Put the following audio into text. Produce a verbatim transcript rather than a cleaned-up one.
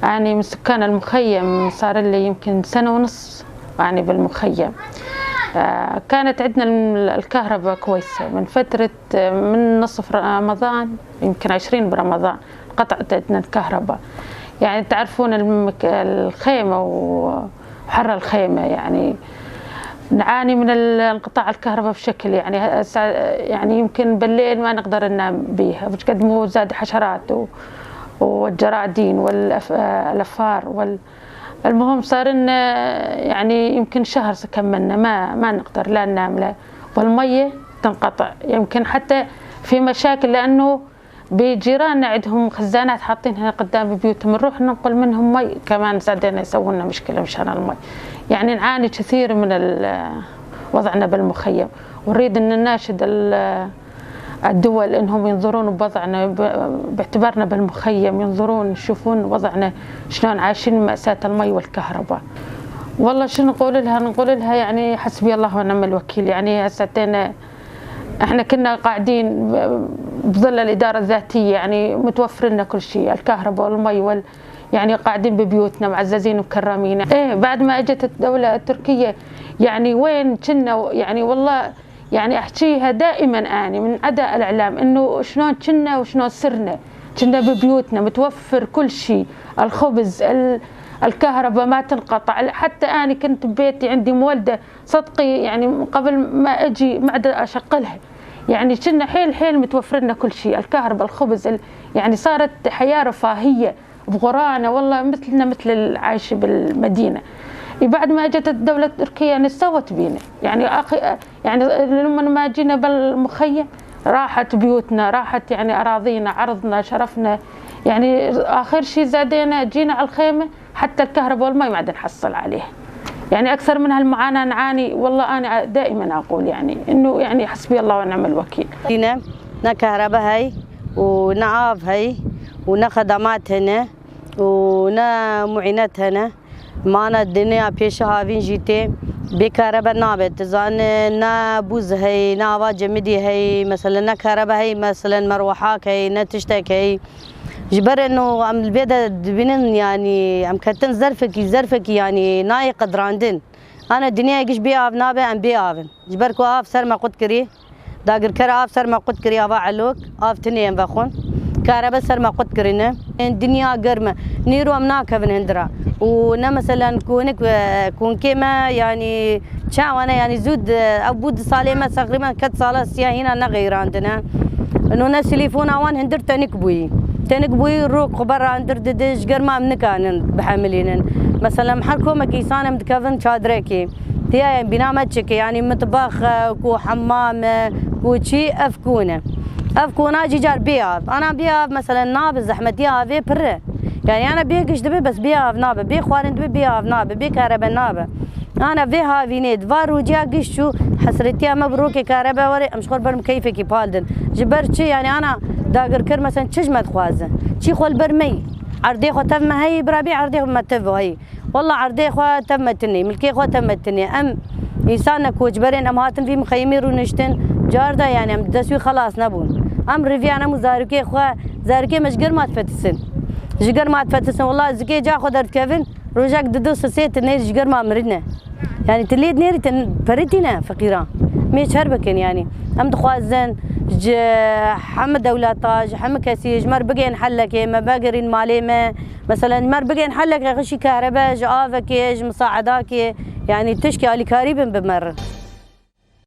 أنا من سكان المخيم، صار لي يمكن سنة ونص أنا بالمخيم. آه، كانت عندنا الم-، الكهرباء كويسة من فترة، آه، من نصف رمضان، يمكن عشرين برمضان، قطعت عندنا الكهرباء. يعني تعرفون المك-، الخيمة و-، وحر الخيمة، يعني نعاني من ال-، انقطاع الكهرباء بشكل، يعني هسه، يعني يمكن بالليل ما نقدر ننام بيها، بس قد مو زاد حشرات و-، والجرادين والأف-، آه، الأفار وال-، المهم صار لنا يعني يمكن شهر كملنا، ما، ما نقدر لا ننام لا، والمية تنقطع، يمكن حتى في مشاكل، لأنه بجيراننا عندهم خزانات حاطينها قدام بيوتهم، نروح ننقل منهم مي، كمان زادنا يسوون لنا مشكلة مشان المي. يعني نعاني كثير من ال-، وضعنا بالمخيم، ونريد أن نناشد ال-، الدول إنهم ينظرون بوضعنا، ب-، باعتبارنا بالمخيم، ينظرون يشوفون وضعنا شلون عايشين، مأساة المي والكهرباء. والله شو نقول لها؟ نقول لها يعني حسبي الله ونعم الوكيل. يعني هسه احنا كنا قاعدين بظل الإدارة الذاتية، يعني متوفر لنا كل شيء، الكهرباء والمي وال-، يعني قاعدين ببيوتنا معززين مكرمين. إيه، بعد ما إجت الدولة التركية، يعني وين كنا؟ يعني والله، يعني أحكيها دائمًا أني من عدا الإعلام، إنه شلون كنا وشلون صرنا. كنا ببيوتنا متوفر كل شيء، الخبز، ال-، الكهرباء ما تنقطع. حتى أني كنت ببيتي عندي مولدة، صدقي، يعني قبل ما أجي معدة أشغلها، يعني كنا حيل حيل متوفر لنا كل شيء، الكهرباء، الخبز، ال-، يعني صارت حياة رفاهية بغرانة، والله مثلنا مثل العايشة بالمدينة. بعد ما اجت الدولة التركية، يعني سوت بينا، يعني أخي، يعني لما ما جينا بالمخيم، راحت بيوتنا، راحت يعني أراضينا، عرضنا، شرفنا. يعني آخر شي زادينا جينا على الخيمة، حتى الكهرباء والمي ما عاد نحصل عليها. يعني أكثر من هالمعاناة نعاني، والله أنا دائمًا أقول يعني إنه يعني حسبي الله ونعم الوكيل. Yine ne kahraba hey û ne av hey û ne xedamat hene û ne muînet hene. Mana dinya pêşe havîn jî tê. Bê kahraba nabe. Tu zanî ne bûz hey, ne ava cemidî hey, mesela ne kahraba hey, mesela merwehak hey, ne tiştek hey. Ji ber eno em li vê de dibînin, yanî em ketin zerfekî, zerfekî, yanî nayê qedirandin. Ana dinyayê giş bê av nabe, em bê av in. Ji ber ku av ser me qut kirî, dagirker av ser me qut kirî, ava elok, av tinê em vexwin. Karebe ser me qut kirîne. Ên dinya germ e. Nêro em nakevin hindira. Û ne meselen konik, e, konkê me, yanî çawa ne, yanî zû di, ew bû di salê me, teqrîben ket sala siya hîna nexeyrandine. Ino ne telefona wan hindir tenik bûyî. Tenik bûyî, rok xwe berra hindir didi, ji germa em nikanin bihemilînin. Mesela em her komek îsan em dikevin çadirekê. Tiya ye bîna me çike, yanî mitbax e, ku hemam e, ku çî, ev kon e. Ev kona jî car bê av. Ana bê av, mesela nabe, zehmetiya avê pir e. Yanî ana bê giş dibe, bes bê av nabe. Bê xwarin dibe, bê av nabe. Bê karebe nabe. Ana vê havînê, di va rûciya giş çû, hesretiya me bi rokê karebe were, em ji xwe li ber keyfekî pal din. Ji ber çi? Yanî ana dagirker, mesela çi ji me dixwaze? Çî xwe li ber me yî. Erdê xwe tev me heyî, bira bê erdê me tev heyî. Walla erdê xwe tev me tinê, milkê xwe tev me tinê. Em însan ne, koçberên, em hatin vî mixeyimê rûniştin, car de, yanî em dest wî xelas nebûn. Em rivîyan, em û zarokê xwe, zarokê me ji germa difetisin. Ji germa difetisin, walla zikê ca xwe derdikevin, rojek didu sisê tu nêrî ji germa mirine. Yanî tu lê nêrî, tu perî tîne feqîran. Mêç her bikin yanî. Em dixwazin ji hemî dewleta, ji hemî kesî, ji me re bigên helekê, me vegerîn malê me. Meselen, ji me re bigên helekê, xişî karebe, ji avekê, ji misaedakê, yanî tişkê alîkarî bin bi me re.